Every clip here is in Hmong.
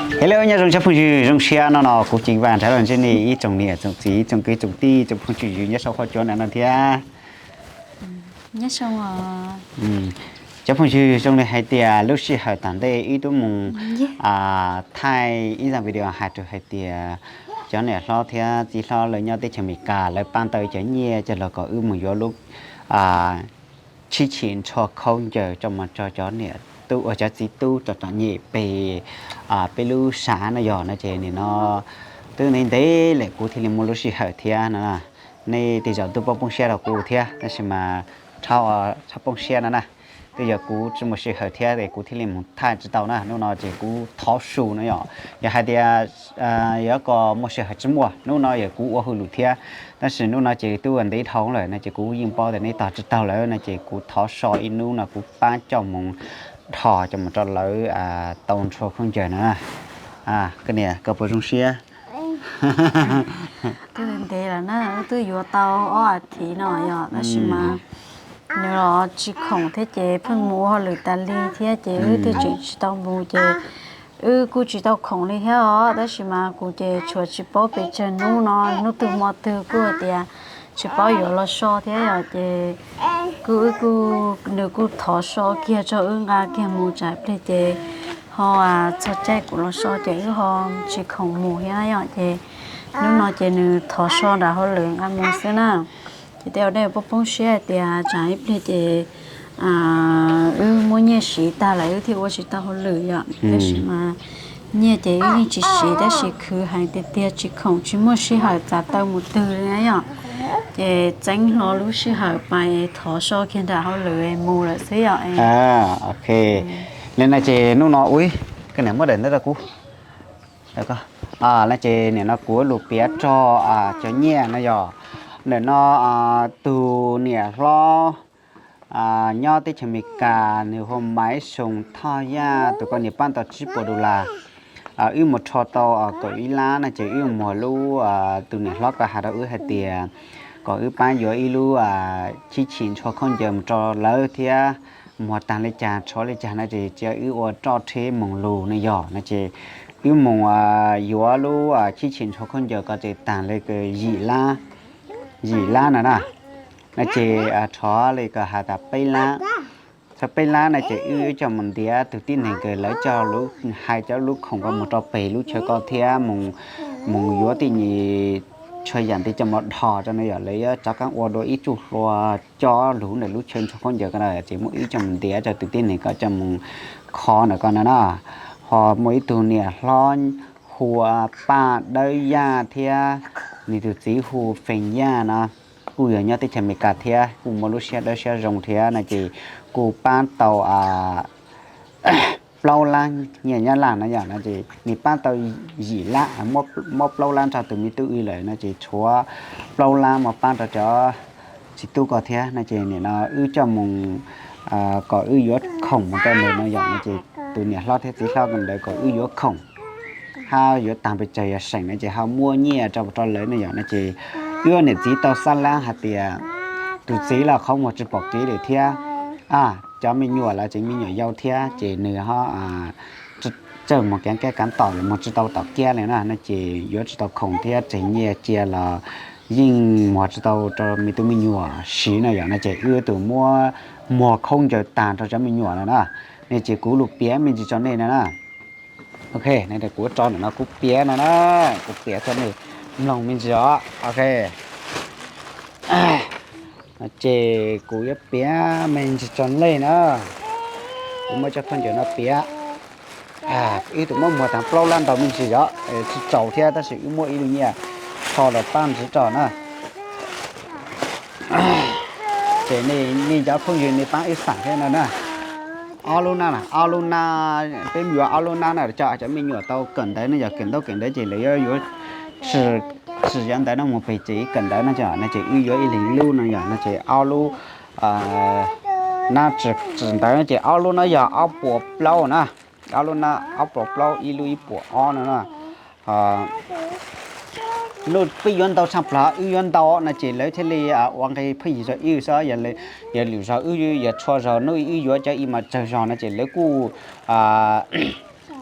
Hello, nyob zoo tsoom phooj ywg, zoo siab hnub no kuv Ceej Vaj rov los ntsib nej ib tsoom niam tsoom txiv, tsoom kwv tsoom tij, tsoom phooj tsoom ywg nyob saum huab cua no thiab. Cov phooj ywg, zoo li hais tias lub sij hawm tom ntej wb twb mus thaij ib zaj video hais rau hais tias cov niam hlob thiab txiv hlob lawv nyob teb chaws Amelikas lawv pab tau cov nyiaj coj los kom wb mus yuav lub tshib chim ntho khaub ncaws coj mus rau cov niam tub uas cov txiv tub txom txom nyem pem peb lub sab no yog no ces nim no twb ntev ntev lawm kuv thiaj li muaj lub sij hawm thiab no. Nej tej zaum twb poob poob siab rau kuv thiab tab sis mas txhob poob siab no na. Twb yog kuv tsis muaj sij hawm thiab es kuv thiaj li mus thaij tsis tau na. Hnub no ces kuv thov su no yom, yog hais tias yog kom muaj sij hawm tsis muaj hnub no yog kuv ua hauj lwm thiab. Tab sis hnub no ces twb ua ntev dhau lawm no ces kuv yeej paub tias neb tos tsis taug lawm no ces kuv thov so ib hnub no kuv pab coj mus dhos coj mus rau lawv tau ntho khaub ncaws no. Koj niam, koj puas zoo siab? Twb ntev lawm na, wb twb yuav tau ob as thiv no yog tab sis mas nws los tsis khoom thiab ces pheej mus ua hauj lwm tas li thiab ces wb twb tseem tsis tau mus ces wb kuj tsis tau khoom li thiab os. Tab sis mas kuv ces tshuav tsis paub pes tsawg hnub no, hnub twg hmo twg kuj hais tias tsis paub yuav los so thiab yom ces kuj wb kuj, nws kuj thov so kiag tso wb nqa kiag mus tsam pliag ces ho txog caij kuv los so ces wb ho tsis khoom mus thiab yom ces hnub no ces nws thov so nram hauj lwm nqa mus xwb na. Ces tej zaum nej poob poob siab hais tias tsam ib pliag ces wb muab nyiaj siv tag lawm wb thiaj ua tsis tau hauj lwm yom tab sis mas nyiaj ces wb yeej tsis siv tab sis khwv heev tiag tiag tsis khoom tsis muaj sij hawm txav taw mus twg li na yom. Ces txeeb hlo lub sij hawm pais thov so kiag nram hauj lwm mus lawm xwb yom. Ok, li no ces hnub no ua, koj niam muab daim ntawv rau kuv. No ces nim no kuv lus piav rau cov nyiaj no yog ntawm no tus niam hlob nyob teb chaws Amelikas nws hu Maiv Xoo Thoj Yaj, tus ko nws pab tau tsib puas dollar. Wb mus rho tau kaum ib lab no ces wb mus lub, tus niam hlob ko hais rau wb hais tias kom wb pab yuav ib lub tshib chim ntho khaub ncaws mus rau lawv thiab, muag tag li cas rho li cas no ces cia wb ua roj rheb moog lug no yog no ces wb mus yuav lub tshib chim ntho khaub ncaws ko ces tag li yim lab, yim lab no na, no ces rho li ko has tas peb lab. Txog peb lab no ces wb coj mus ntiav tus tib neeg kws lawv coj lub, hais cov lub khoom ko mus rau pem lub chaw ko thiab mus yuav tej nyuag tshuaj yam ntawd coj mus dhos rau no yog lawv yuav rov qab ua dua ib txoj hlua coj lug ntawm lub chaw ntho khaub ncaws ko no ces muab wb coj mus ntiav rau tus tib neeg ko coj mus kho ntawm ko no na. Ho muaj ib tug niam hlob hu ua Paj Dawb Yaj thiab nws tus txiv hu Feej Yaj no, kuj yog nyob teb chaws Amelikas thiab kuj muaj lub siab dawb siab zoo thiab no ces kuj pab tau plaub lab nyiaj Nyab Laj no yom no ces nws pab tau yim lab, muab plaub lab nrog tus me tub wb lawm no ces tshuav plaub lab mus pab rau cov txiv tub ko thiab no ces nim no wb coj mus kom wb yuav khoom mus rau nws no yom no ces tus niam hlob thiab txiv hlob ko ntawd kom wb yuav khoom hab yuav tag pes tsawg yog seem no ces ho muab nyiaj rau rau lawv no yom no ces wb niam txiv tau xab lab hais tias tus txiv los qhov muag tsis pom kev lawm thiab, cov me nyuam los tseem me nyuam yau thiab ces nws ho tsawg muag kev kab kav tom lawm mus tsis tau tom kiab li na no ces yuav tsis tau khoom thiab tseg nyiaj cia los yeej muag tsis tau rau me tub me nyuam siv no yom no ces wb tus muab muag khaub ncaws tag rau cov me nyuam no na. No ces kuv lus piav me ntsis rau nej no na. Ok, kuv tso ntawm no kuv piav no na, kuv piav rau nej mloog me ntsis os. Ok, ces kuv yuav piav me ntsis rau nej na. Kuv muab cov khaub ncaws no piav, wb tus muab muag tag plaub lab ntau me ntsis os, tsis txaus thiab tab sis wb muab ib lub nyiaj kho los pab ntsis rau na. Ces nej cov phooj ywg nej pab wb xam thiab no na. Ob lub nab, ob lub nab, peb yuav ob lub nab no coj cov me nyuam tau kawm ntawv no yog kawm ntaub kawm ntawv ces lawv yuav yuav tsim cov ntawv no mus pem tsev kawm ntawv no ces no ces wb yuav ib leeg lub no yog no ces ob lub nab tsim ntawv no ces ob lub no yog ob puas plaub na. Ob lub no ob puas plaub, ib lub ib puas ob no na. Peb yuav ntau tshaj plaws, wb yuav ntau no ces lawv thiaj li ua nqe pheej yig zog ib xwb. Yog lwm zog wb yuav txhua zog, hnub wb yuav cov ib mas tsawg zog no ces lawv kuj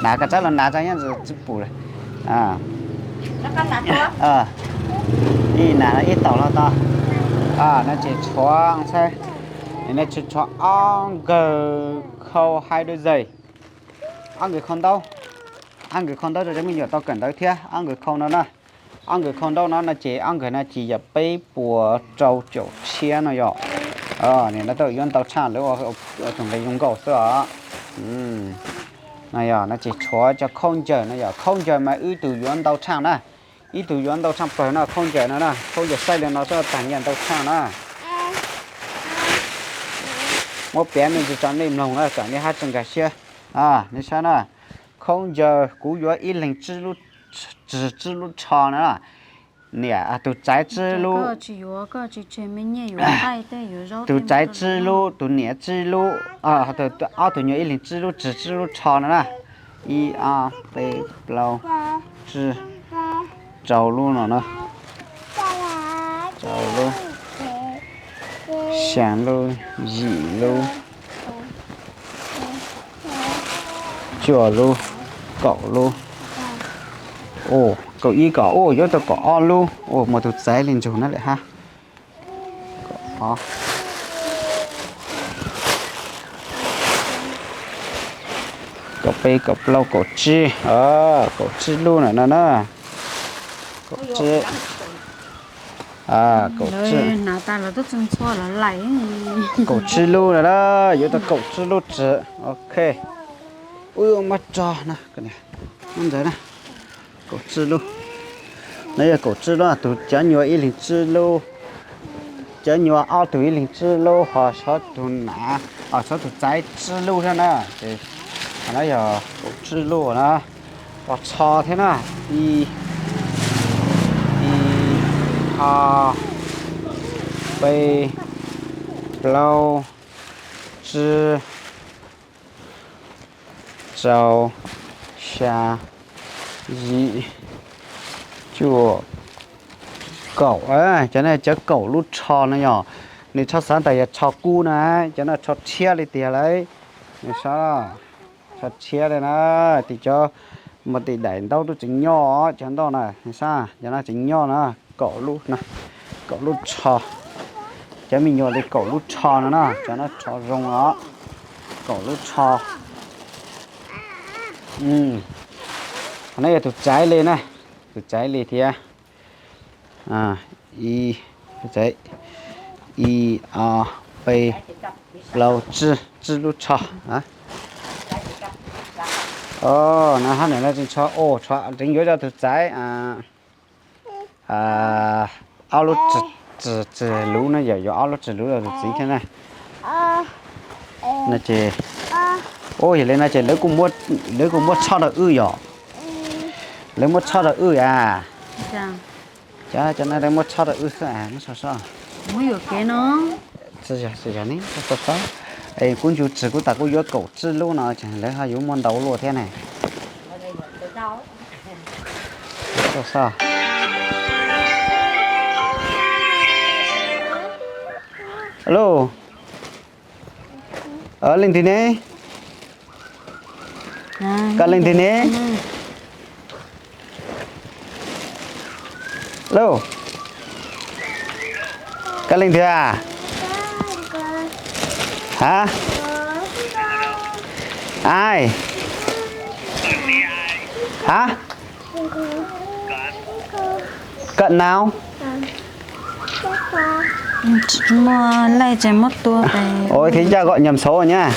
Hnav koj txhob los hnav tso nyob ntawd tsis pum li. Ib hnav ib taum los tau. No ces tshuav ntxhab, nej tshuav ob nkawg khau hais dua zes, ob nkawg khau ntaub, ob nkawg khau ntaub rau cov me nyuam tau kawm ntawv thiab ob nkawg khau no na. Ob nkawg khau ntaub no no ces ob nkawg no ces yog peb puas rau caum tshiab no yom. Nim no tau yuav ntau tshaj lawv ua tus nqi zoo nkauj xwb os. No yog no ces tshuav cov khaub ncaws no yog khaub ncaws mas ib tug yuav ntau tshaj na. Ib tug yuav ntau tshaj plaws no khaub ncaws no na, khaub ncaws xaij li no xwb tag nyiaj ntau tshaj na. Muab piav me ntsis tso nej mloog na kom nej haj tseem nkag siab. Nej saib na, khaub ncaws kuv yuav ib leeg tsib lub, tsib lub tsho na. Niam, tus txaiv tsib lub, tus txaiv tsib lub, tus niam tsib lub, ob tug nyuam ib leeg tsib lub, tsib lub tsho no na. Ib ob peb plaub tsib, rau lub no na. Rau lub, xya lub, yim lub, cuaj lub, kaum lub. Kaum ib kaum, yuav tau kaum ob lub. Muaj tus txaiv li ntsug na lawm hab. Kaum peb, kaum plaub, kaum tsib, kaum tsib lub na no na. Kaum tsib, kaum tsib, kaum tsib lub na na, yuav tau kaum tsib lub tswv. Ok. Ub, muab tso na, ntawd na. Kaum tsib lub. No yog kaum tsib lub, tus cov nyuam ib leeg tsib lub, cov nyuam ob tug ib leeg tsib lub, ho xyov tus nam, xyov tus txaiv tsib lub thiab na. Ces no yog kaum tsib lub na. Pos tsho thiab na. Ib, ib, ob, peb, plaub, tsib, rau, xya, yim, cuaj, kaum. Cov no cov kaum lub tsho no yog nws tsho xav tas yog tsho kub na, cov no tsho tshiab li tiag lauj. Nws tsho, tsho tshiab li na, tim cov, muaj tim daim ntaub tub tseem nyoj, cov ntau na, nws xav cov no tseem nyoj na. Kaum lub na, kaum lub tsho. Cov me nyuam li kaum lub tsho no na, cov no tsho zoo os. Kaum lub tsho. Qhov no yog tus txaiv li na, tus txaiv li thiab. Ib, ib, ob, peb, plaub, tsib, tsib lub tsho. No hab nws no tseem tsho, tseem yuav rau tus txaiv ob lub tswv luv no yom, yuav ob lub tswv luv rau tus txiv thiab na. No ces, yog li no ces lawv kuj muab tshoj rau wb yom. Lawv muab tshoj rau wb a. Cov no lawv muab tshoj rau wb xwb, muab tshoj soj. Tsis yog, tsis yog ne, tshoj soj. Es kuv ncu tswv kuv tas kuj yuav kaum tsib lub no ces lawv ho yuav muaj ntau luaj thiab ne. Alo, leej twg ne? Koj leej twg ne? Alo, koj leej twg a? Hả? Ai? Hả? Cận nào? Muaj lej ces muab tua pem. Ôi, thế chắc gọi nhầm số rồi nhá.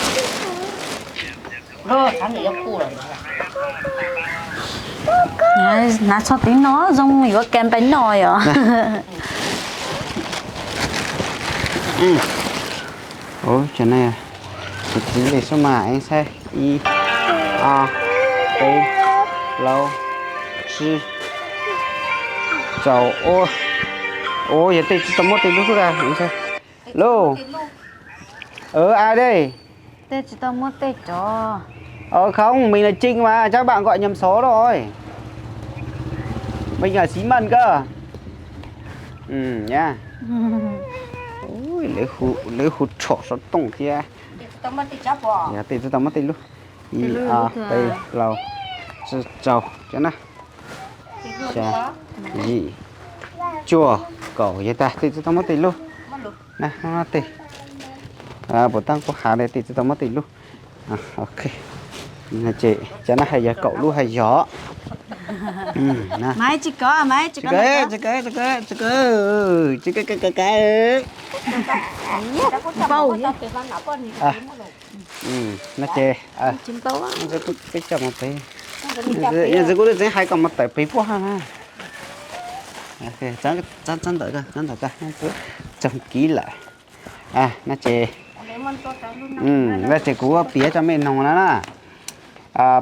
Hnav txog tiv no zoo yuav Cam Pais no yom. Ui, cov no, cov txiv lej xub mas ib saib, ib, ob, peb, plaub, tsib, rau, ua, ua yog tej tsis tau muab tej lub xwb a, ib saib. Lub, a dej. Tej tsis tau muab tej cov. Ờ, không, mình là Trinh mà, chắc bạn gọi nhầm số rồi. Mình là Xí Mần cơ. Ừ, nha. Ui, lawv hu, lawv hu rho sov tooj thiab. Yog tej tsis tau muab tej lub. Ib, ob, peb, plaub, tsib, rau, cov na. Xya, yim, cuaj, kaum, yog tas tej tsis tau muab tej lub. Na, tej. Puas tab kuv has li tej tsis tau muab tej lub. Ok. Ces cov no hais yog kaum lub hais yog. Maiv tsis kov, maiv tsis kov, tsis kov, tsis kov, tsis kov, tsis kov, tsis kov. Npau. No ces peb coj mus pem, yog txiv kuv tseem hais kom mus tawm pem puab hab na. Txhob ntawm, txhob ntawm, txhob kiv lawm. No ces, no ces kuv piav rau mej noog no na.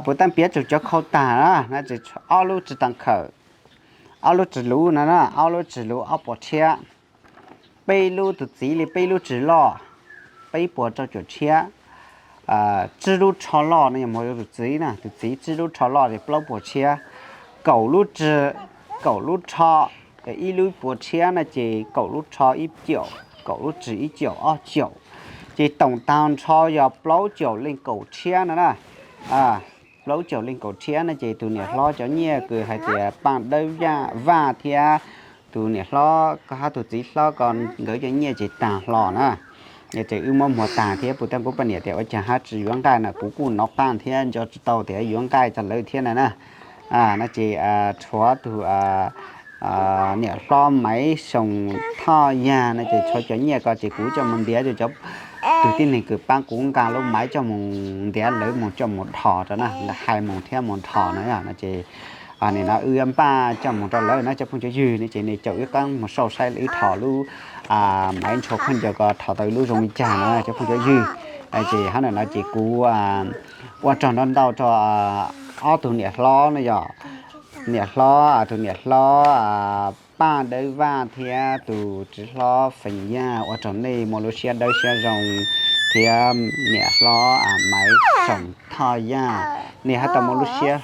Puas tab piav tsum cov khau tag na, no ces ob lub tsis tag khawm, ob lub tsis luv no na, ob lub tsis luv ob puas tshiab. Peb lub, tus txiv li peb lub tsis loj, peb puas rau caum tshiab. Tsib lub rho loj no yog mus rau tus txiv na, tus txiv tsib lub rho loj ces plaub puas tshiab. Kaum lub tsis, kaum lub rho, ib lub puas tshiab no ces kaum lub rho ib caum, kaum lub tsis ib caum ob caum. Ces toom tag nrho yog plaub caum leej kaum tshiab no na. Plaub caum leej kaum tshiab no ces tus niam hlob cov nyiaj kws hais tias Paaj Dawb Vaj thiab tus niam hlob ko hab tus txiv hlob ko nkawd cov nyiaj ces tag hlo na. Ces wb muab muag tag thiab, puas tab kuv poj niam tias ua caag hab tsis yuav nqaij no, kuv kuj nov qaab thiab nco tsis tau tias yuav nqaij rau lawv thiab na na. No ces tshuav tus niam hlob Maiv Xyoos Thoj Yag no ces tshuav cov nyiaj ko ces kuv coj mus ntiav rau cov, tus tib neeg kws paab kuv nqa lub maiv coj mus ntiav lawv mus coj mus dhos rau na, hais mus thiab mus dhos na yom. No ces nim no wb yuav npaj coj mus rau lawv na cov phooj cov ywg, no ces nej caum wb qaab mus sau saib wb dhos lub maiv ntshua khaub ncaws ko dhos tau lub zoo li cas na cov phooj cov ywg. Ces hab ntawm no ces kuv ua tsaug ntau ntau rau ob tug niam hlob no yom, niam hlob, tus niam hlob Paaj Dawb Vaj thiab tus txiv hlob Feem Yaj, ua rau nej muaj lub siab dawb siab zoo, thiab niam hlob Maiv Xyoos Thoj Yaj, nej hab tau muaj lub siab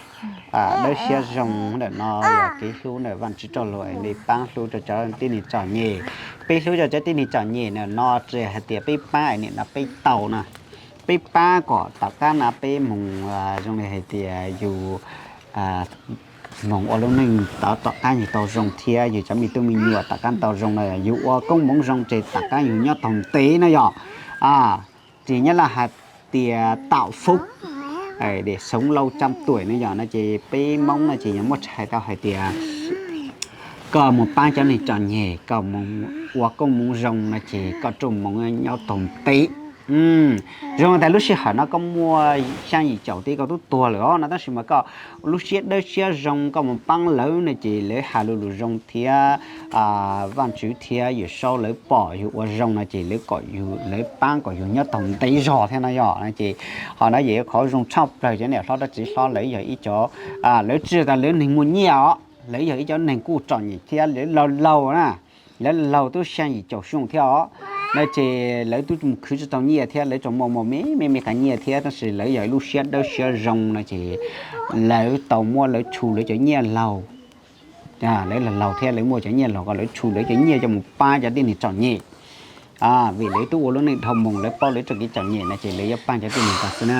dawb siab zoo ntawm no, yog kev hlub ntawm Vaajtswv rau luag, nej paab hlub rau cov tib neeg txom nyem. Peb hlub rau cov tib neeg txom nyem ntawm no tsis hais tias peb paab nim no peb tau na, peb paab kom tom qab no peb moog zoo li hais tias yus moog ua lub neej tau tom qab yus tau zoo thiab yus cov me tub me nyuam tom qab tau zoo na, yus ua koob moov zoo ces tom qab yus nyob taug ntev na yom. Ces Nyab Laj hais tias tạo phúc để sống lâu trăm tuổi no yom, no ces peb Moob no ces yog muab tshais tau hais tias koj moog paab cov neeg txom nyem, koj moog ua koob moov zoo no ces koj rooj moov nyob taug ntev. Zoo tas lub sij hawm no koj muaj xyaa yim caum tib koj tub tuag lawm os no, tab sis mas koj lub siab dawb siab zoo koj moog paab lawv no ces lawv has lug lug zoo thiab Vaajtswv thiab Yawm Saub lawv pom yus ua zoo no ces lawv kom yus, lawv paab kom yus nyob taug ntev zog thiab no yom. No ces qhov no yog qhov zoo tshaj plawg cov niam hlob rau txiv hlob lawv yog ib cov, lawv tsis tas lawv neeg muaj nyiaj os, lawv yog ib cov neeg kuj txom nyem thiab lawv laug laug na, lawv laug tub xyaa yim caum xyoo thiab os. No ces lawv tub mus khwv tsis tau nyiaj thiab lawv tsuas muaj muaj me me me qhov nyiaj thiab, tab sis lawv yog lub siab dawb siab zoo no ces lawv tau muab lawv tshu lawv cov nyiaj laug, lawv laug laug thiab lawv muaj cov nyiaj laug ko lawv tshu lawv cov nyiaj coj mus paab cov tib neeg txom nyem. Vim lawv twb ua lub neej dhau mus, lawv paub lawv txoj kev txom nyem no ces lawv yuav pab cov tib neeg tau xwb na.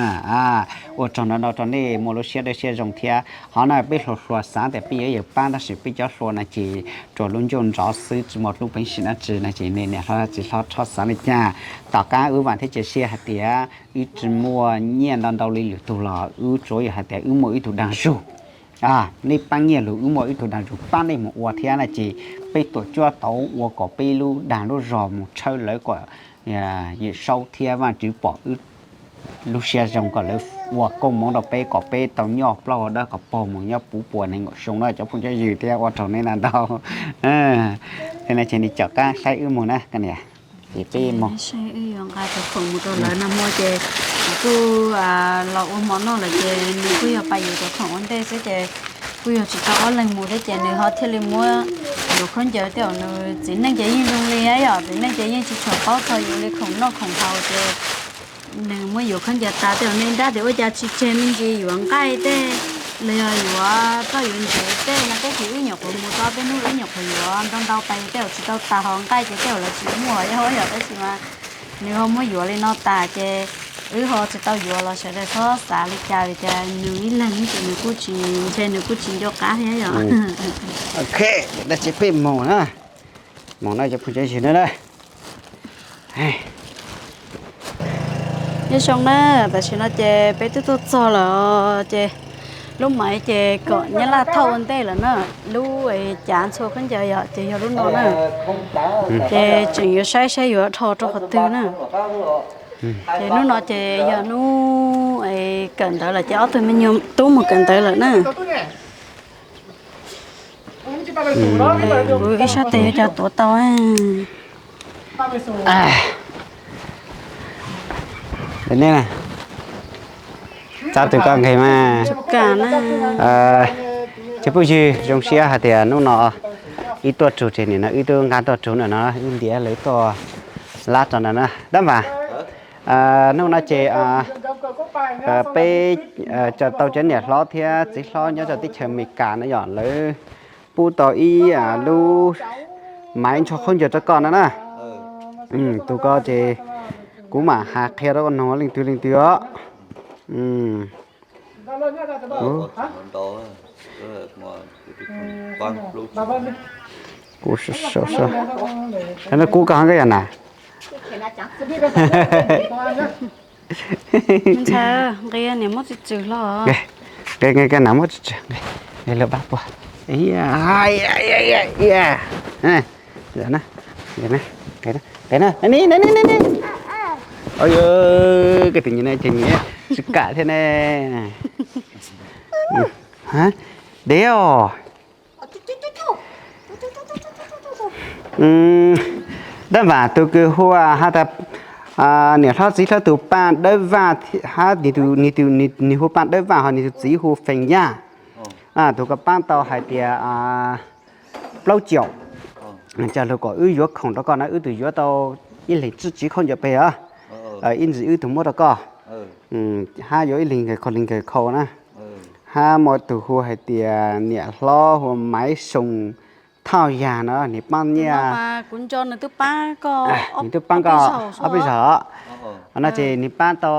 Ua tsaug ntau ntau rau nej muaj lub siab dawb siab zoo thiab. Qhov no peb hluas hluas xav tias peb yuav yawg pab tab sis peb cov hluas no ces tsuas lub ncauj nrov xwb, tsis muaj lub peev xwm dab tsi no ces nej niam hlob txiv hlob txhob xav li cas. Tom qab wb vam thiab cia siab hais tias wb tsis muaj nyiaj ntau ntau li lwm tus los wb tsuav yog hais tias wb muaj ib tug dag zug, nej pab nyiaj los wb muaj ib tug dag zug pab nej mus ua thiab no ces peb tuam cuab tau ua kom peb lub dag lub zog mus tshawb lawv kom Yawm Saub thiab Vaj Tswv pom wb lub siab zoo kom lawv ua koob hmoov rau peb kom peb tau nyob plaub hau dawb kom paug mus nyob puv puas nees nkaum xyoo na cov phooj cov ywg thiab. Ua tsaug nej ntau ntau. Ces no ces nws caum qab saib wb mus na koj niam. Ces peb mus. Wb yuav nqa cov khoom mus rau lawv no mus ces kuv kuj los ua hmo noj lawm ces nws kuj yog pais yuav cov khoom ua ntej xwb ces kuj yog tsis tau ob leeg mus thiab ces nws ho thiaj li muab yuav khaub ncaws tej zaum nws txiv neej ces yeej zoo li yom, txiv neej ces yeej tsis tshua paub txog yuav li khoom noj khoom haus ces nws muab yuav khaub ncaws tas tej zaum nej nrab tias ua cas tsis tseg me ntsis yuav nqaij tej los yog yuav txoj yuav ntsev tej no tab sis wb nyuam qhuav mus tau peb hnub wb nyuam qhuav yuav ntau ntau pais tej zaum tsis tau tas ho nqaij ces tej zaum lawv tsis muaj yog ho yom tab sis mas nws ho muab yuav li no tas ces wb ho tsis tau yuav los sawv daws txhob xav li cas vim tias nws ib leeg ces nws kuj tsis ntshe nws kuj tsis nco qab thiab yom. Ok, dab tsi peb mus na, mus no cov phooj cov ywg na. Nyob zoo na, tam sim no ces peb twb tuaj txog lawm ces lub maiv ces kom Nyab Laj thauj ua ntej lawm na, lub cav ntxhua khaub ncaws yom ces yog lub no na. Ces tseem yuav saib saib yuav dhos rau qhov twg na. Ces hnub no ces yog hnub kawm ntawv lawm ces ob tug me nyuam tub mus kawm ntawv lawm na. Kuv ib sab tes yuav cov tuav tau. Txav tus koj nqeg mas. Cov phooj ywg zoo siab hais tias hnub no wb tuaj txug ces nim no wb twb nqa tuaj txug ntawm no, wb ntiav lawv tuaj lab rau ntawm no dab vas. Hnub no ces peb tau cov niam hlob thiab txiv hlob nyob rau teb chaws Amelikas no yom, lawv pub tau ib lub maiv ntxhua khaub ncaws rau koj no na. Tus ko ces kuv mam hais qhia rau koj noog leej twg leej twg os. Kuv, kuv koj ho koj yog na. Ntxhais, nqia niam muab tsis tswm hlo. Nqia, nqia, nqia, niam muab tsis tswm, nqia, nqia lawv pab puag. Nqia, nqia, nqia, nqia, nqia. Koj tus nyiam na, ces nyiam tsis kam thiab ne. Dev os. Dab vas tus kws hu has tas niam hlob txiv hlob tus paj dawb vaj hab nws hu paj dawb vaj ho nws tus txiv hu feem yaj. Tus ko paab tau hais tias plaub caum coj lug kom wb yuav khoom rau koj na, wb tug yuav tau ib leeg tsib txiv khaub ncaws peg os, ib ntsis wb tug muab rau koj, hab yuav ib leeg nkawd khau, leeg nkawd khau na. Hab muaj tug hu hais tias niam hlob hu Maiv Soo Thauj Yag no, nws paab nyiaj, nws twb paab koj ob peb zaug, no ces nws paab tau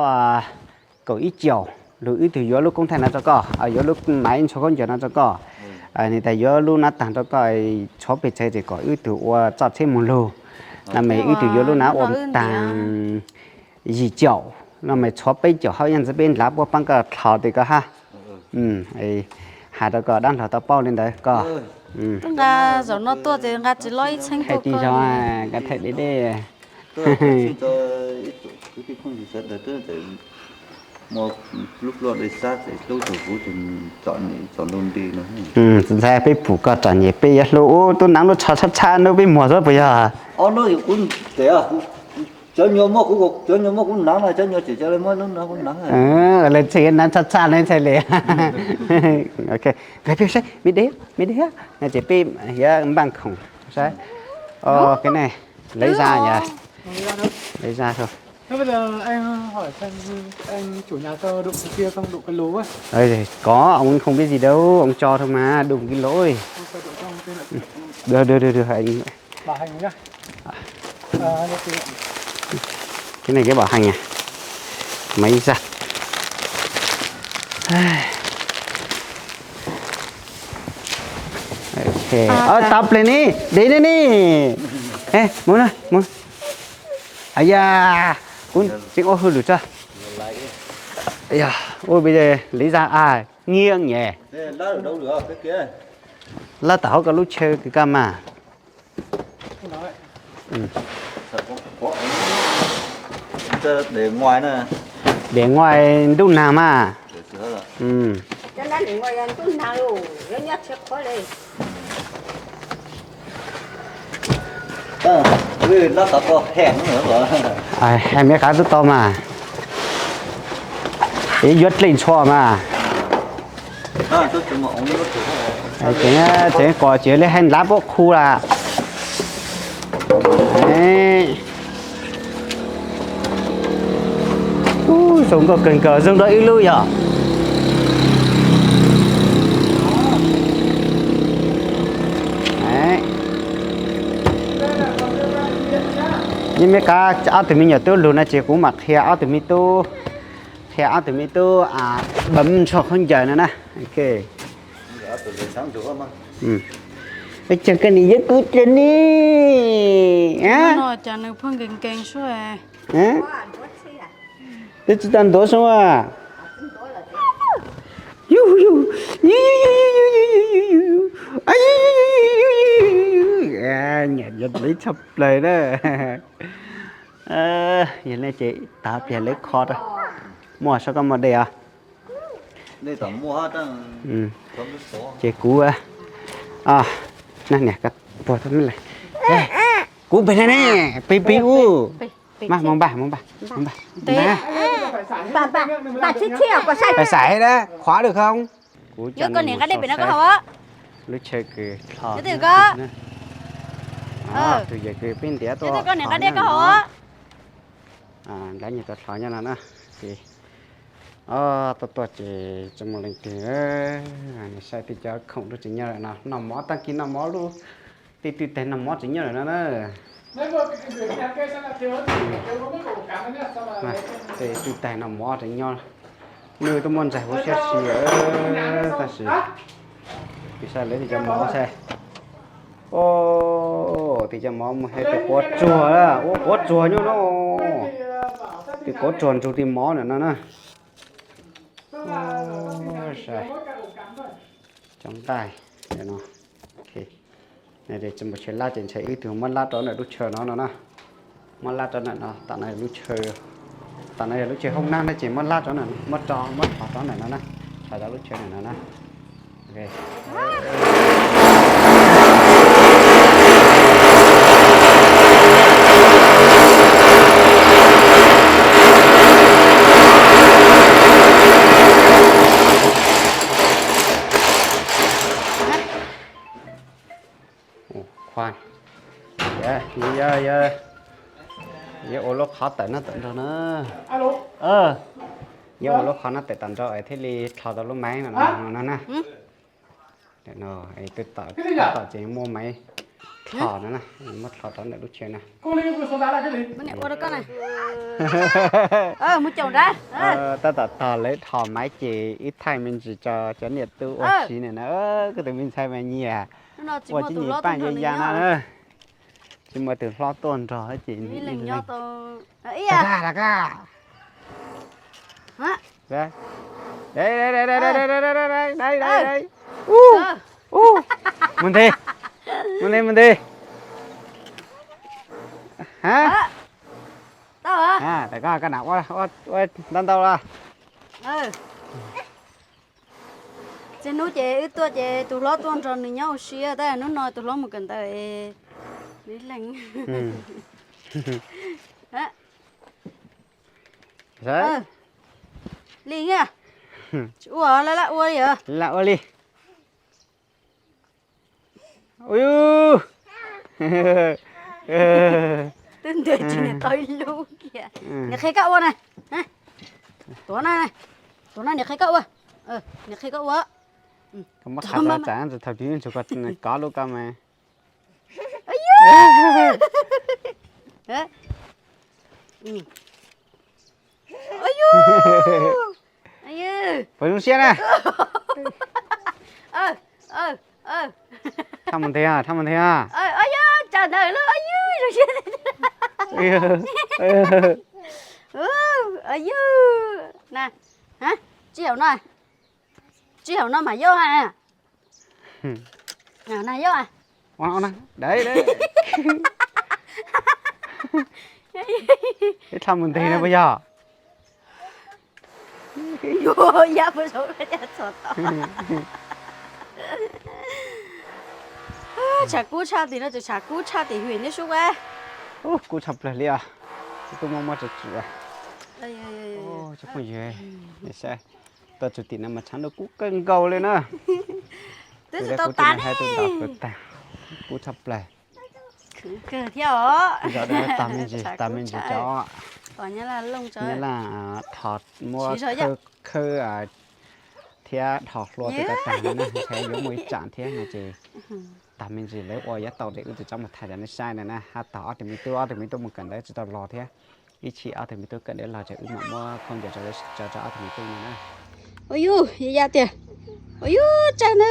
kaum ib caum lug wb tug yuav lub koob thaij no rau koj, yuav lub maiv ntxhua khaub ncaws no rau koj. Nws tas yuav lub nav taag rau koj, tshuav peg txhais tes kom wb tug ua txoj tsheb moog lug. No mas wb tug yuav lub nav ua taag yim caum, no mas tshuav peb caum hab yaj ntxiv peb nrad puab paab koj dlhau tes koj hab. Has rau koj dlaab dlhau tau paub le ntawd koj. Nqa zaum no tuaj ces nqa tsis loj ib txheeb tuaj koj. Thaij deb deb. Ntxhais, peb pum koj txom nyem peb yuav hlub ub tub naav lub tsho tshab tshab nub peb muag xwb puas yog? Lawv txhais naav tshab tshab ne txhais le. Nqe peb saib me deb, me deb no ces peb yuav npaaj khoom saib. Lawv zaj yog, lawv zaj. Có, ông không biết gì đâu, ông cho thôi mà, đùm cái lỗ. Được, được, được, được. Cái này cái bảo hành à? Máy giặt. Ok. Ơ, tau ple ni, deb ni ni. Ê, mus na, mus. Aya, kuv tseem ua hauj lwm tso. Aya, ua bi de lý do ai, nghiêng nhỉ. Lab tom hauv koj lub chaw kws koj mas. Để ngoài ntuj nag mas. Hai mươi cái tub to mà. Ib yuav dlej ntxhua mas. Tseem, tseem kom tsev li hais nlab pob khu lawm. Zoo nkauj kawg nkaus, zoo dua ib lub yog. Yeej me qab ob tug me nyuam tub lug no ces kuv mam qhia ob tug me tub, qhia ob tug me tub bấm nrho khaub ncaws no na. Ej, cas koj nim yog kuv tus ni. Twb tsis tau ntuav sub a. Nyiam yog lawv tshaj plaws na. Yog li ces tav pliag lawv kho rau. Muaj sab koj muaj dej os. Ces kuv, niam, kuv pem no ne, pem pem ub. Mas mus npaj, mus npaj, mus npaj. Xaiv da, qhuav lwm khoo. Kuv coj nej mus saib lub chaw kws tho. Tus yawg kws peb ntiav tuaj, nrad nyias tuaj tho nyob no na. Ces tuaj tuaj ces tsis muaj leej twg, saib tej cov khoom lub tseem nyob lawm no, noj mov tag kis noj mov lub, tej twj tais noj mov tseem nyob lawm no na. Tej twj tais noj mov tseem nyob, nws tuaj muaj ntxaig huv siab si, tab sis peb saib lawv tej cov mov saib. Tej cov mov muaj hais tias quav tsuag, ua quav tsuag nyob no, tej quav tsuag nrug tej mov ntawm no na. Cov nqaij no, tsis muaj chaw lab ces ntshai wb tug muab lab rau ntawm lub chaw no no na. Muab lab rau ntawm no, tam no lub chaw, tam no yog lub chaw hoob nab no ces muab lab rau ntawm no, muab rau, muab thov rau ntawm no na, thov rau lub chaw ntawm no na. Yuav ua lub qhov tawm no tawm nrog na. Yuav ua lub qhov no tawm tawm nrog es thiaj li dlhos tau lub maiv no no na. Twb tom, tom ces muaj maiv dlhos no na, muab dlhos rau ntawm lub chaw na. Tab tom tog lawv dlhos maiv ces wb thaij me ntsis tso cov niam tub ua si na. Koj tus me ntxhais mas nyiam ua tib nyuag paj ya ya no na. Tsis muaj tus hlob tuaj nrog ces mus nti, mus nti, mus nti. Tam koj, koj nam ua ntau ntau los. Txij hnub ces wb tuaj ces tus hlob tuaj nrog nws nyob ua si, tab hnub no tus hlob mus kawm ntawv es nws leeg. Li, tsis ua lawm, ua li. Lam ua li. Twb ntes tsis niam qau ib lub kiag. Niam qhia koj ua na. Tuav na, tuav na niam qhia koj ua. Niam qhia koj ua. Koj muab qhav tau tsam thaum twg ntsug kov lub koj mas. Ua yus, ua yus. Puas zoo siab na? Thaj mus nthe, thaj mus nthe. Ua yus, tsam ntawd lub, ua yus zoo siab. Ua yus, na, tsij hauv no, tsij hauv no mas yog na. Na yog. Ib thaj mus nthe no puas yog? Tshav kub tshaj tim no, tshav kub tshaj tim hwm neb sub a. Kub tshaj plaws li os. Kub muaj muaj tsw tsw. Cov phooj ywg, saib, tuaj txog tim no mas tshav ntuj kub kawg nkaus li na. Twb tsis tau tas ne. Kub tshaj plaws. Tag me ntsis, tag me ntsis cov. Nyab Laj thov muab khawb thiab dhos hlua tej ko tag no na, ntshe yuav muaj ib tsam thiab no ces tag me ntsis lawv ua yav tau ces wb tsis txhob mus thaij rau nej saib no na. Hab tog ob tug me tub, ob tug me tub mus kawm ntawv tsis tau los thiab. Ib chim ob tug me tub kawm ntawv los ces wb mam muab khaub ncaws rau, rau ob tug me tub no na. Ua yus, ya tiag. Ua yus, tsawg na.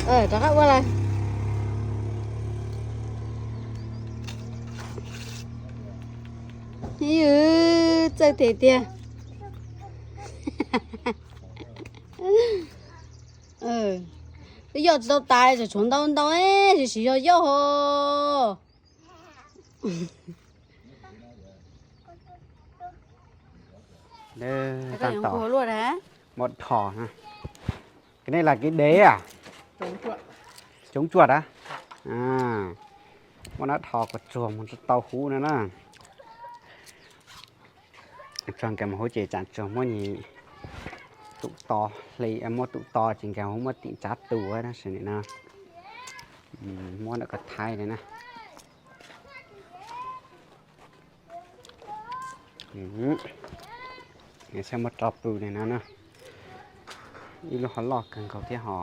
Rov qab ua lawm. Yus, txawj tiag tiag. Twb yoj tsis tau tas, tshuav ntau ntau, tsis yog yoj ho. Tag tom muab dhos. Kev nej las kev dev a. Coob cuaj a. Muab nab dhos kom tsuag mus tau huv no na. Tsuag nkag mus huv ces tsam tsuag muab nyi tum to hli, muab tum to ces nkag huv muab tim tsav tus tab sis nim no muab ntawm ko thaij li na. Saib muab tso pw li no na. Ib lub ho loj kawg nkaus thiab ho.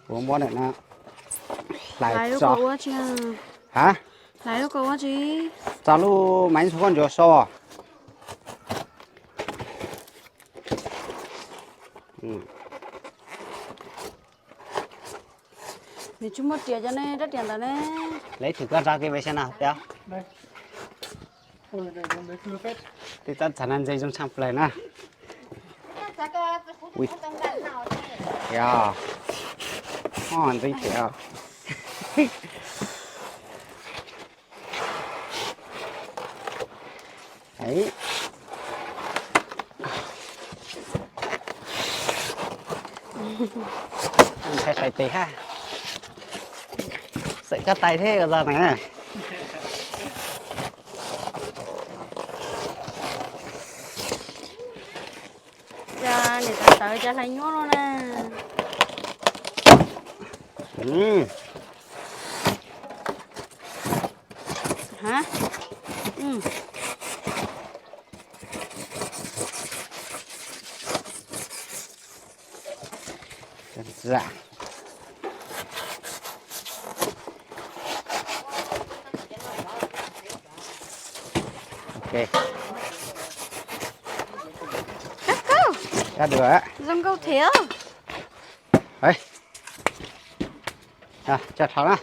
Kuv muab ntawm no hlais tso. Ha? Tso lub maiv ntxhua koj ntsuav sau. Nws tsis muaj riam cov ne, rab riam ntawd ne. Leej twg koj nrog kev peb saib no tias. Tej txab txav no ntse zoo tshaj plaws na. Yog, ntxeev thiab. Ntshai hlais tes hab. Xawm koj tais thiab ko txog na. Cas niam tais tawv cas hlais nyuaj luaj na. Zoo nkauj thiab. Ê, cho thov na.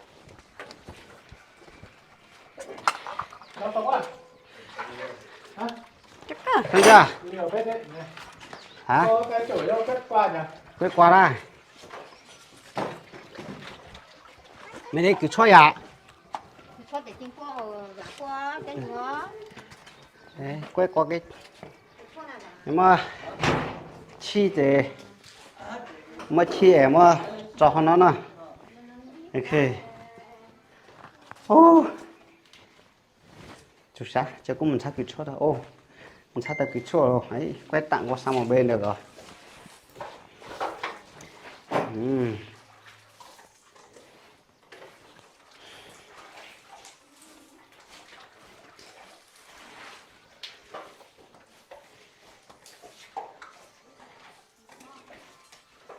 Hả? Quét qua đó. Mày đi kêu số vậy? Ê, quét qua cái. Muab tshij ces, muab tshij es muab tso hauv no na. Ok. Ub, tsum sab, ces kuv mus ntxhab kws tshuaj rau. Ub, mus ntxhab tau kws tshuaj los, kuaj tam ua xa mus npe ntawd los.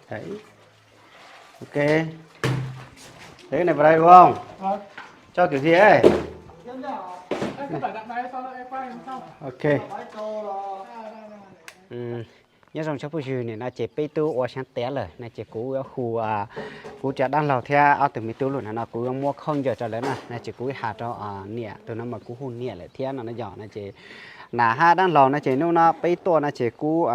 Đấy. Ok. Thế cái này vào đây đúng không? Cho kiểu gì ấy? Ok. Nyob zoo tsoom phooj ywg, nim no ces peb tub ua xyab tiav lawm no ces kuv yuav hu kuv cov dab laug thiab ob tug me tub lawm no, kuv yuav muab khaub ncaws rau lawv na no ces kuv has rau niam, tus no mas kuv hu niam lawm thiab no no yog no ces nam hab dab laug no ces hnub no peb tuaj no ces kuv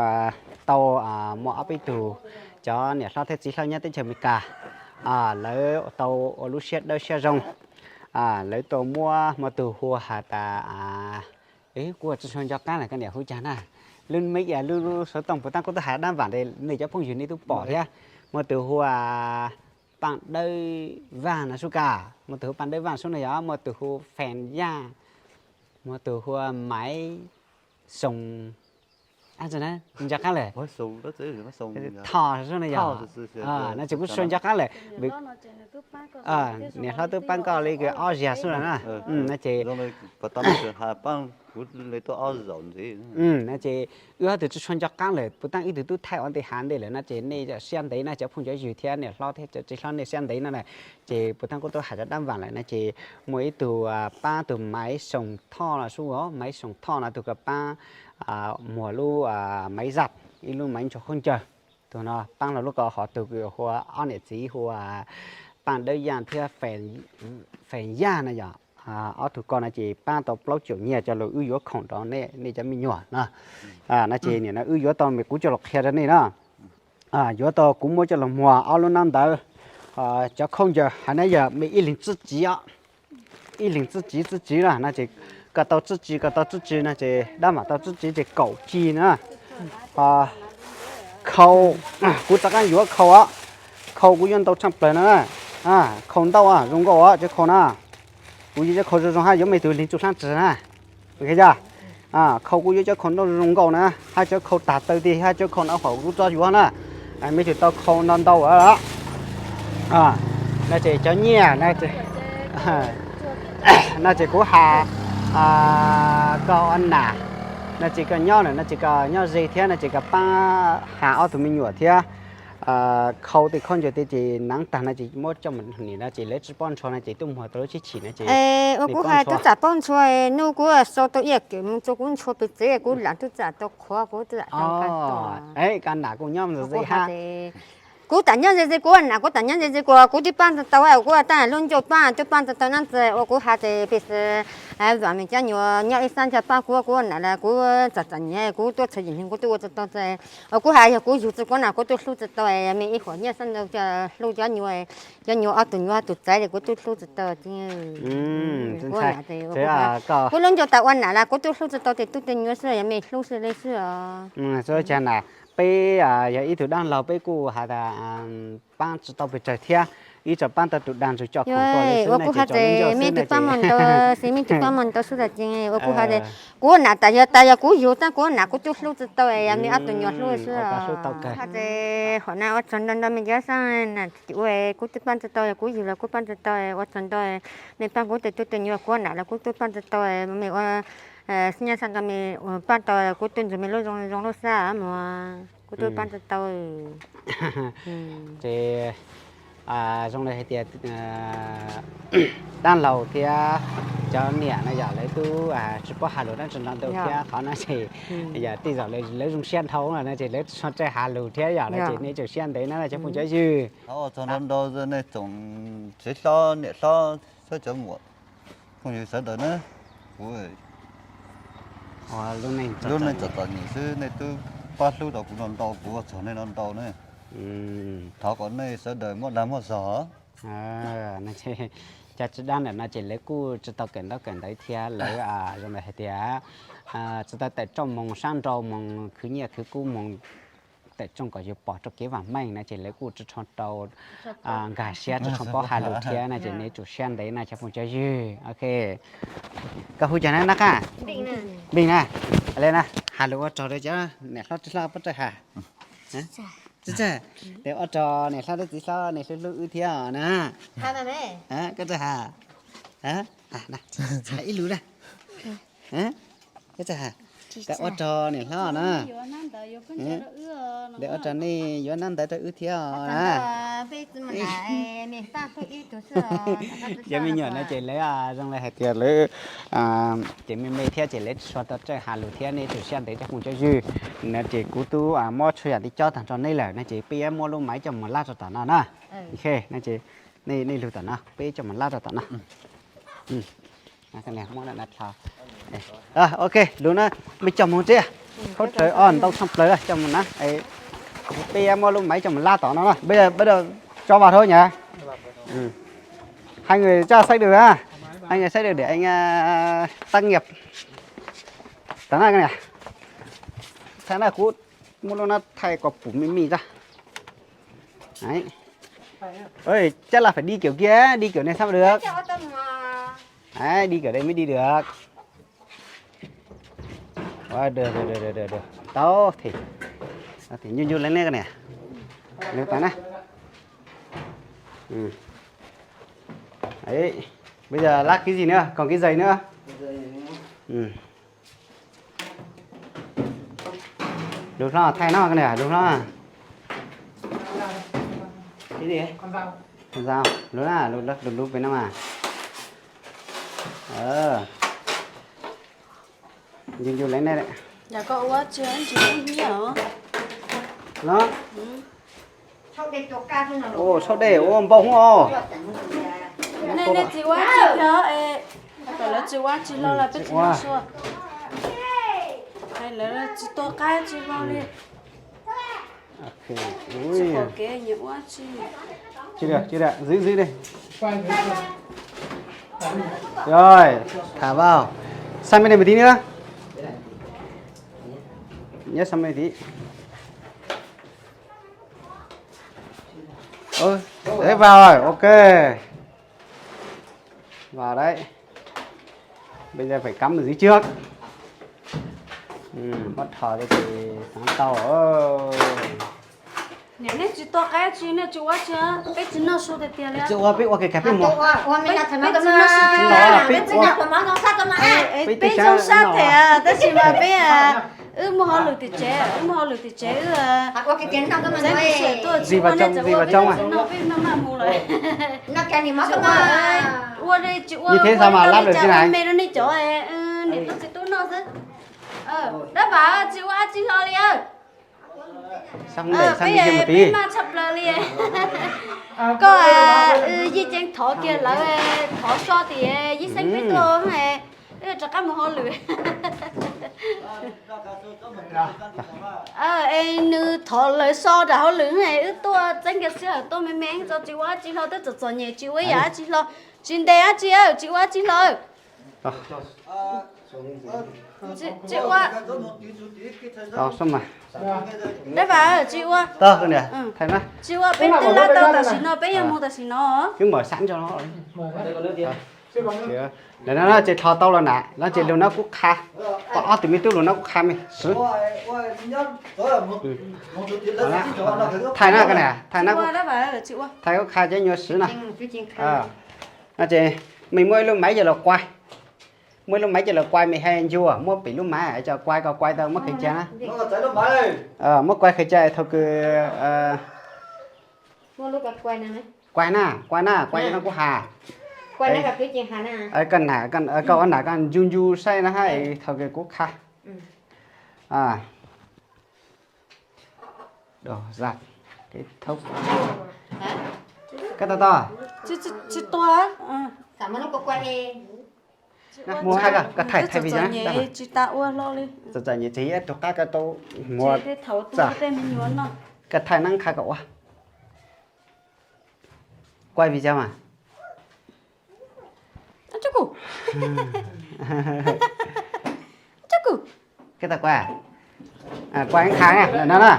tau muaj ob peb tug cov niam hlob thiab txiv hlob nyob teb chaws Amelikas, lawv tau ua lub siab dawb siab zoo, lawv tau muab hmo tug hu has tas, kuv tsis tshua nco qab lawm, koj niam hu cas na, lub meb a lub xov tooj puas tab kuv twb has dab vam nej cov phooj ywg nej twb pom thiab, muaj tus hu Paaj Dawb Vaaj no sub ka, muaj tus hu Paaj Dawb Vaaj sub no yog, muaj tus hu Feem Yaaj, muaj tus hu Maiv Xoo, nco qab lawm, Tho sub no yog, no ces kuv tsis tshua nco qab lawm, niam hlob twb paab koj li ob zaug xwb lawm na, no ces no ces wb ob tug tsis tshua nco qab lawm, puas tab ib tug twb thaij ua ntej hav ntej lawm no ces nej siab ntev na cov phooj cov ywg thiab niam hlob thiab cov txiv hlob nej siab ntev no na, ces puas tab kuv twb has cov dab vam lawm no ces muaj ib tug paab tus Maiv Xoo Thoj no sub, Maiv Xoo Thoj no tus ko paab muag lub Maiv Zaj, ib lub Maiv ntsuag khaub ncaws, tus no paab los lub ko, ho tus hu ob niam txiv hu Paaj Dawb Yaaj thiab Feem Yaaj no yog, ob tug ko no ces paab tau plaub caum nyiaj coj los wb yuav khoom rau nej cov me nyuam no, no ces nim no wb yuav tau me kuv coj los qhia rau nej na, yuav tau kuv muab coj los muag ob lub nab ntawd, cov khaub ncaws hais na yog me ib leeg tsib txiv os, ib leeg tsib txiv tsib txiv na no ces koj tau tsib txiv koj tau tsib txiv no ces dab vam tau tsib txiv ces kaum txiv na, khau, kuv rov qab yuav khau os, khau kuv yuav ntau tshaj plaws no, khau ntau zoo nkauj os cov khau na, kuv yuav cov khau zoo zoo hab yuav mej tug leeg tsuj hlab tsi na, ok yog, khau kuv yuav cov khau ntau zoo nkauj na, hab cov khau tag taw tiag hab cov khau no hom kuv tso yuav na, mej tug tau khau ntau ntau no ces cov nyiaj no ces kuv has koj ua nam, no ces koj nyob lawm no ces koj nyob ze thiab no ces koj paab has ob tug me nyuam thiab, khau tej khaub ncaws tej ces naav tag no ces muab coj mus nim no ces lawv tsis paub ntshua no ces tuaj muag tau lub tsheb chim no ces ua kuv has tub txam paub ntshua, nub kuv sau tau ib yam kev mus tso kuv ntshua pes tsev kuv lam tub txam tau qhuav kuv tub txam tau ka nam kuj nyob ze ze hab. Kuv tam nyob ze ze kuv nam kuv tam nyob ze ze kuv, kuv twb paab tau tau kuv tab lub ncauj paab twb paab tau tau nab ntxawg ua kuv has tes pes xwb, vam mej cov nyuam nyob ib sab nrag paab kuv, kuv nam las kuv txom txom nyem kuv tuaj txhua yim neeg kuv twb ua tsis tau txawg, ua kuv has yog kuv yug tsis kuv nam kuv twb hlub tsis tau, yog mej ib huam nyiaj sab ntau hlub cov nyuam, cov nyuam ob tug nyuam tus txaiv li kuv twb hlub tsis tau. Kuv lub ncauj tas ua nam las kuv twb hlub tsis tau tes tub tes nyuam xwb, yog mej hlub xwb li xwb os. Peb yog ib tug dab laug peb kuj has tas paab tsis tau pes tsawg thiab, ib tsoom paab tau tus dag ntsug coj khoom tuaj li xwb ua kuv has tes mej tus paab mus ntau, xij mej tus paab mus ntau xwb tas ces ua kuv has tes kuv nam tas yog tas yog kuv yug tab kuv nam kuv twb hlub tsis tau, yog mej ob tug nyuam hlub xwb os. Has tes hom na ua tsaug ntau ntau mej cov xab nam ua kuv twb paab tsis tau, yog kuv yug los kuv paab tsis tau, ua tsaug ntau mej paab kuv tes tub tes nyuam kuv nam los kuv twb paab tsis tau, mej ua xab nyab xab nqa mej paab tau kuv twb ntsug mej lub zoo zoo lub sab mog, kuv twb paab tsis tau. Ces zoo li hais tias dab laug thiab cov niam no yog lawv tub tsis paub has lus dab tsi ntau ntau thiab qhov no ces yog tej zaum lawv zoo siab dhau no ces lawv tsis tshua txawj has lus thiab yog no ces nej tsuas siab ntev na cov phooj cov ywg. Thov ua tsaug ntau ntau nej tsoom txiv hlob niam hlob thiab cov muam phooj ywg sawv daws na. Kuv lub neej txom txom nyem xwb nej twb pab hlub rau kuv no ntau, kuv ua tsaug nej no ntau na. Thov kom nej sawv daws muaj dag muaj zog. Cov txiv dab ntawm no ces lawv kuj tsis tau kawm ntaub kawm ntawv thiab lawv zoo li hais tias tsis tau tawm rooj mus sab nraud mus khwv nyiaj khwv kub mus tawm rooj kom yus pom rau kev vam meej no ces lawv kuj tsis tshua tau nkag siab tsis tshua paub has lus thiab no ces nej tsum siab ntev no cov phooj cov ywg. Ok, koj hu cas na Nab Qaj? Npij na. Has lus ua tsaug rau cov niam hlob txiv hlob pab tawg has. Tsis txawj, tes ua rau niam hlob thiab txiv hlob nej hlub hlub wb thiab na. Koj txawj has, ib lus na. Koj txawj has, tes ua rau niam hlob na. Tes ua rau nej yuav nab ntawv rau wb thiab na. Cov me nyuam no ces lawv zoo li hais tias lawv ces me me thiab ces lawv tsis tshua tau txawj has lus thiab nej tsum siab ntev cov phooj cov ywg. No ces kuv twb muab txhua yam li cob tag rau nej lawm no ces peb yuav muab lub maiv coj mus lab rau tom no na. No ces nej lug tom no peb coj mus lab rau tom no. Ok, lug na, peb coj mus tsev. Khaub dlaws os ntau tshaj plaws coj mus na. Peb yuav muab lub maiv coj mus lab tom no na, peb tso vas rau nyab. Hai người ra side được à? Hai người side được để anh tác nghiệp. Tao nói cái này. Thế này cũ, mua luôn nó thay có phủ mì mì ra. Đấy. Ơi, chắc là phải đi kiểu kia, đi kiểu này sao mà được. Đấy, đi kiểu đây mới đi được. Ôi, được, được, được, được, được, được. Tao thì, thì nhu nhu lên nè con nè. Lên tao nè. Ừ. Đấy. Bây giờ lát cái gì nữa? Còn cái giày nữa. Ừ. Lub hlob thay no, con nè, lub hlob. Cái gì? Con dao. Lub na, lub lub lub pem no mas. Ờ. Yus yus leej nej. Yog koj ua tsis tsis hnyiab os. No. Ua saub dej ua npau hwv os. Nej nej tsis ua tsis thiab es, kom lawv tsis ua tsis hlo los peb tsis ua. Lawv tsis tua qaib tsis hlo li. Tsis pom kev nyiam ua tsis. Chưa được, chưa được, giữ, giữ đi. Rồi, thả vào. Sang bên này một tí nữa. Nhớ sang bên này tí. Ơ, đấy vào rồi, ok. Vào đấy. Bây giờ phải cắm ở dưới trước. Ừ, bắt thò cho thì sáng tàu. Niam, nej tsis tua qaib tsis, nej tsis ua tsis, peb tsis noj su tiag tiag li. Tsis ua, peb ua kiag peb mus. Peb tsis noj su tiag tiag. Peb zoo sab thiab tab sis mas peb, wb muaj hauj lwm tim tsev, wb muaj hauj lwm tim tsev, wb txeeb kuv sim tuaj tsis ua nej txawm ua peb tsis noj peb maj maj mus lawm. Ua tsis ua ua li cas ua me rau nej cov niam tub txiv tub noj xwb. Dab Vam, tsis ua tsis hlo li. Peb peb maj tshaj plaws li. Koj yeej ceev thov kiag lawv, thov so tim yeej xeeb peb tuaj, wb rov qab mus hauj lwm. Es nws thov lawv so nram hauj lwm, wb tuaj txeeb kiag sij hawm tuaj me me tso, tsis ua dab tsi hlo, twb txom txom nyem tsis ua ib yam dab tsi hlo, tsis ntes dab tsi, tsis ua dab tsi hlo. Tsis ua. Dab Vam, tsis ua. Tsis ua, peb twb lab tau tam sim no, peb yuav mus tam sim no. Lawv no ces thov tau los na, no ces lug no kuv qha, ob tug me tub lug no kuv qha me swv. Thaij na, thaij na, thaij kuv qha cov nyuag swv no. No ces mej muaj ib lub maiv coj los quaj, muaj ib lub maiv coj los quaj, mej hais ncuag muab pem lub maiv coj quaj, koj quaj tau muab qhia cas na. Muab quaj qhia cas thaum kws Kuaj na, kuaj na, kuaj no kuv has. Koj nam, koj ua nam koj ncu ncu saib na ha, thaum kawg kuv qha. Koj to to. Tsis tua. Mus qha koj thaij thaij vi tsis tas ua hlo li. Txom txom nyem tsis ib tug qab koj tau muab txog. Koj thaij nab qha kom ua. Kuaj vi tsis mas. Koj tau kuaj, kuaj qha no na.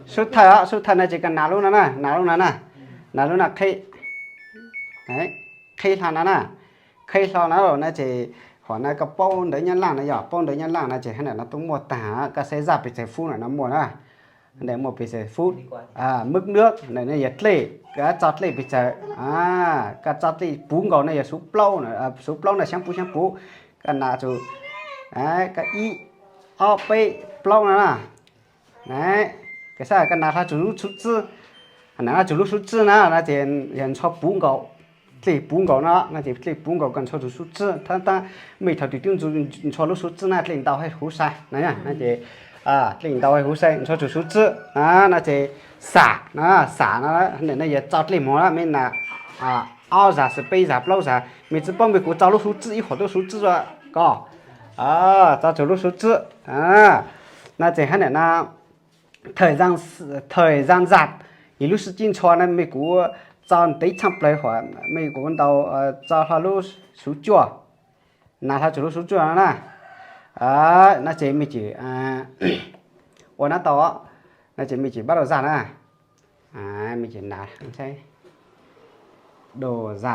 Sub thawj, sub thawj no ces koj nas lub no na, nas lub no na, nas lub no qhib, qhib hlo no na. Qhib hlo no na ces hom no koj paub ntawv Nyab Laj no, yog paub ntawv Nyab Laj no ces hab ntawm no twb muaj tag, koj saib zaj pes tsawg fub ntawm no muaj na. Ntawm muaj pes tsawg fub, mub nwb ntawm no yog dlej, koj tso dlej pes tsawg, koj tso dlej puv nkaus no yog xuv plaub, xuv plaub no xyaab puv xyaab puv, koj nas txug, koj ib, ob peb plaub no na. Koj saib koj nas hlo txug lub xuv txwb, nas txug lub xuv txwb na no ces yog ntsho puv nkaus, dlej puv nkaus no no ces dlej puv nkaus koj ntsho txug xuv txwb, tab tab mej thaum twg twb ntsho lub xuv txwb na dlej ntau hab huv sai na, no ces dlej ntau hab huv sai ntsho txug xuv txwb na, no ces xam, xam no, ntawm no yog tso dlej mog, mej nas ob zag xwb peb zag plaub zag, mej tsi paub mej kuv tso lub xuv txwb ib qhov tuaj xuv txwb ko, tso txug lub xuv txwb. No ces hab ntawm no thời gian dài, yog lub sib cib ntshua na mej kuv tso ntev tshaj plaws hom mej kuv ntaus tso hlo lub xuv cuaj, nas hlo txug lub xuv cuaj no na, no ces mej tseem ua nab tau, no ces mej tseem bắt đầu ra na, mej tseem nas, đầu ra,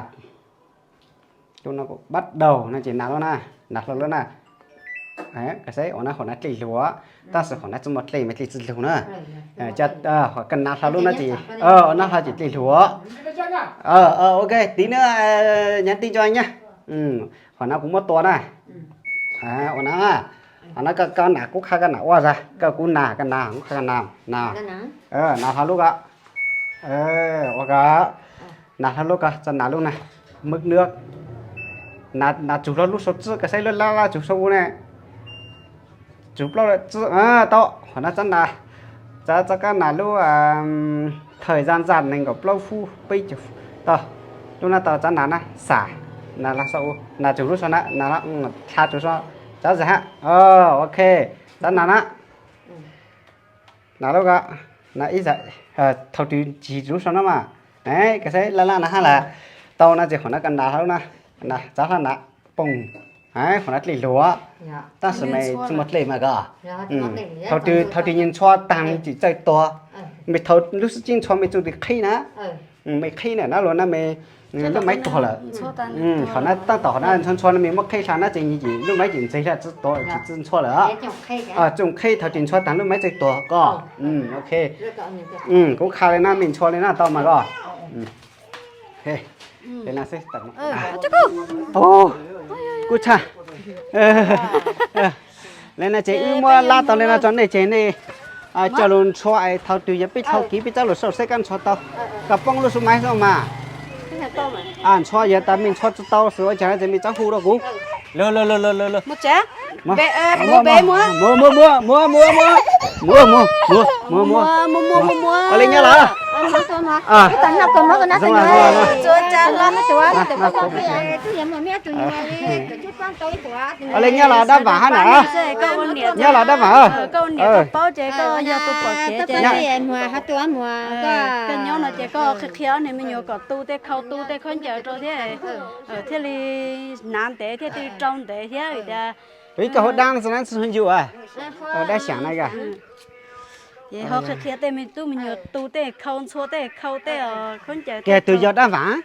bắt đầu no ces nas lub na, nas hlo lub na. Koj saib ua na, qhov no dlej hluas, tab sis qhov no tsi muaj dlej mas dlej tsi lug na. Koj nas hlo lub no ces, ua na hlo ces dlej hluas. Ok, tí nữa nhắn tin cho anh nhá. Qhov no kuv muab tua na. Ua na, qhov no koj nas kuv qha koj nas ua zag, koj kuv nas koj nas kuv qha koj nas, nas hlo lub ko, ua ko, nas hlo lub ko, tso nas lub na, mub nwb, nas txug hlo lub xuv txwb, koj saib lub lab lab txug saum u ne, txug plaub txwb, tau, qhov no tso nas, tso tso koj nas lub thời gian dài nees nkaum plaub fub peb caug, tau, lub no tau tso nas na, xam, nas los saum u, nas txug lub xuv na, nas dlha txug xuv, tso zag hab, ok, tso nas na. Nas lub ko, nas ib zag, thaum twg txug lub xuv no mas, koj saib laj laj no hab las, tau no ces qhov no koj nas hlo lub na, tso hlo nas, poog, qhov no dlej hluas, tab sis mas tsi muaj dlej mas ko, thaum twg nyias ntshua taag mej tseem txawj tuag, mej thaum lub sib cib ntshua mej tsuas qhib na, mej qhib na, no lug na mej lub maiv tuag lawm. Qhov no tab tom qhov no ntshua ntshua no mej muab qhib hlo na ces lub maiv tseem ntxeeg hlo tsi tuag tsi ntshua lawm. Tsuas qhib thaum twg ntshua taag lub maiv txawj tuag ko. Ok, kuv qha le na mej ntshua le na tau mas ko. Kuj tshaj. Le no ces wb muab lab tau le no rau nej ces nej coj lug ntshua es thaum twg yog peb dlhau kiv peb txawj lug saib seb koj ntshua tau. Koj poob lub xuv maiv xwb mas. Ntshua yog tas mej ntshua tsi tau xwb ua cas no ces mej txhob hu rau kuv. Ua le nyob lawm. Ua le nyob lawm dab vam hab na. Nyob lawm dab vam. Koj ua niam koj paub ces koj yog tus pom kev ces koj nyob no ces koj qhia qhia ob niag me nyuam kom tu tej khau tu tej khaub ncaws rau thiab, thiaj li hnav ntev thiab thiaj li rau ntev thiab tias. Ib koj hauv dab tsi na tsi yus dab xyaam na. Ces ho qhia qhia tej me tub me nyuam tu tej khau ntxhua tej khau tej khaub ncaws. Kiag tus yog dab vam.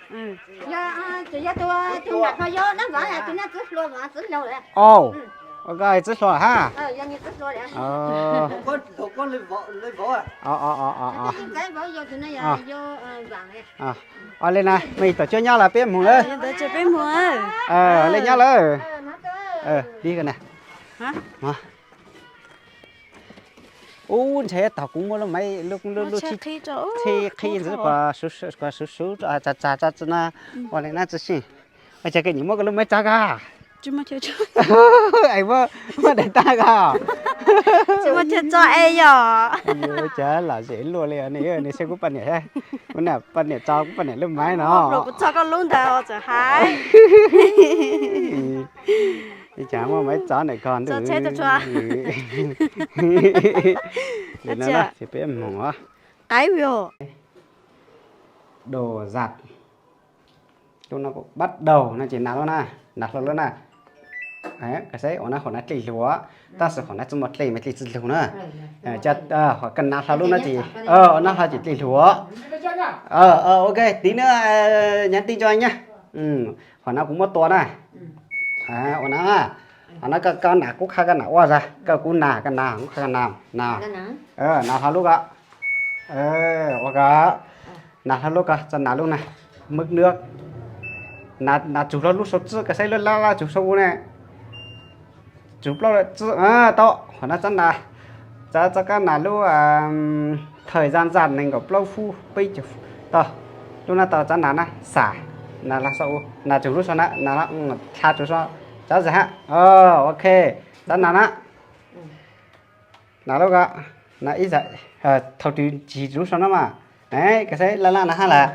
Tsis hluas hab. Ua le na, mej tom cuab nyob lawm peb moog lawm. Le nyob lawm. Ub, ntshai thaum kuv muab lub maiv, lub, lub tsheb qhib ntxiv, suv suv tso tsa tsa tsi na, ua li na tsi sij. Ua cas koj nyiam muab koj lub maiv tso koj? Muab daim tag koj. Ua cas lam zem luaj li ne, nws saib kuv poj niam, kuv poj niam tso kuv poj niam lub maiv no. Ua cas muaj maiv tso ntawm ko ntag. Ces peb mus os. Qab ua. Đồ giặt. Lub no kuv bắt đầu no ces nas lub na, nas hlo lub na. Koj saib ua na, hauv na dlej hluas, tab sis hauv na tsi muaj dlej mas dlej tsi lug na. Koj nas hlo lub no ces, nas hlo ces dlej hluas. Ok, tí nữa nhắn tin cho anh nhá. Hauv na kuv muab tua na. Ua na, hauv na koj nas kuv qha koj nas ua zag, koj kuv nas koj nas kuv qha koj nas na. Nas hlo lub ko. Ua ko. Nas hlo lub ko, tso nas lub na. Mub nwb. Nas tsug hlo lub sau txwb, koj saib lub lab lab tsug sau u ne. Tsug plaub txwb, tau, hauv na tso nas, tso koj nas lub thời gian giặt nees nkaum plaub fub peb caug, tau. Lub no tau tso nas na, xav, nas los sau u, nas tsug lub sau na, nas dlha tsug sau, tso zag hab. Ok, tso nas na. Nas lub ko, nas ib zag, thaum twg ntsig lub sau na mas. Koj saib laj laj na hab las,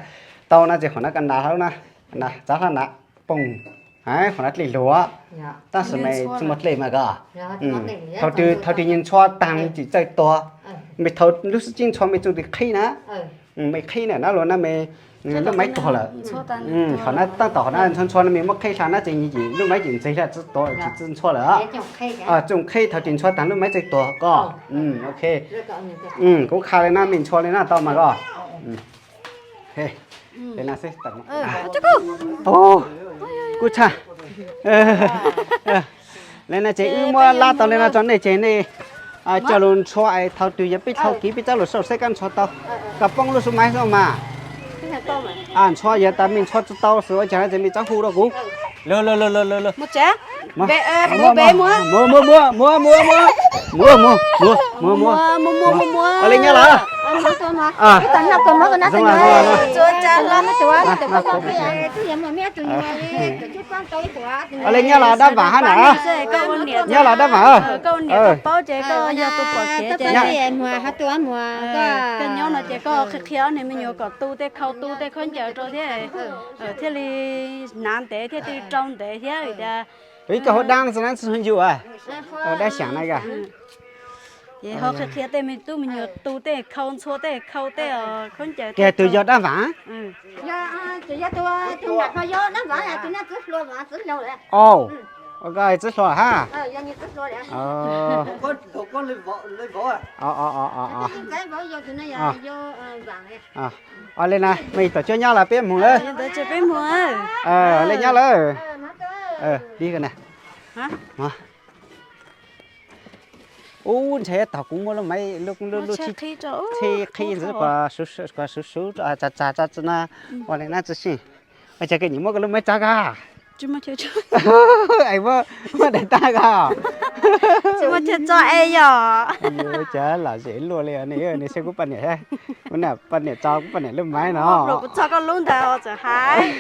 tau no ces hauv na koj nas hlo lub na, tso hlo nas, poog. Hauv na dlej hluas, tab sis mas tsi muaj dlej mas ko. Thaum twg, thaum twg nyias ntxhua taag tsis txawj tuag, mas thaum lub sib ceeb ntxhua mas txuj tis qhib na. Mas qhib na, nab luas na mas lub maiv tuag lawm. Hauv na tab tom hauv na ntxhua ntxhua no mas muab qhib hla na ces lub maiv ces ntxig hla tsi tuag, tsis txawj ntxhua lawm. Txuj qhib thaum twg ntxhua taag lub maiv txawj tuag ko. Ok. Kuv qha li na, mej ntxhua li na tau mas ko. Kuv tshaj. Li no ces wb muab lab tau li no rau nej ces nej coj lug ntxhua es thaum twg yog peb dlhau kev peb txawj lug sau saib koj ntxhua tau. Koj poob lub xub maiv xwb mas. Ntxhua yog tas mej ntxhua tsi tau xwb ua cas no ces mej txhob hu rau kuv. Muab, muab, muab, muab, muab, muab, muab, muab, muab, muab. Ua li nyob lawm. Ua li nyob lawm dab vam hab na. Nyob lawm dab vam. Koj ua niam koj paub ces koj yog tus pom kev ces koj nyob no ces koj qhia qhia ob niag me nyuam kom tu tej khau tu tej khaub ncaws rau thiab, thiaj li hnav ntev thiaj li rau ntev thiab tias. Ib koj hauv dab no tsis yus dab xyaam na. Ces ho qhia qhia tej me tub me nyuam tu tej khau ntxhua tej khau tej khaub ncaws kiag tus yog dab vam. Txwb hluas hab. Ua li na, mej tom cuab nyob lawm peb mus lawm. Li nyob lawm. Ub, ntshai thaum kuv muab lub maiv, lub tsheb qhib ntxiv, suv suv tsa tsa tsi na, ua li na tsi sij. Ua cas koj nyiam muab koj lub maiv tso koj? Muab daim tag koj. Ua cas lam zem luaj li ne, nws saib kuv poj niam, kuv poj niam tso kuv poj niam lub maiv no. Kuv tso koj lub ntag txawm hais.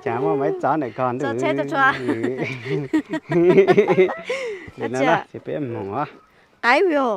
Cas muaj maiv tso ntawm ko ntag. Ces peb mus os. Qab ua.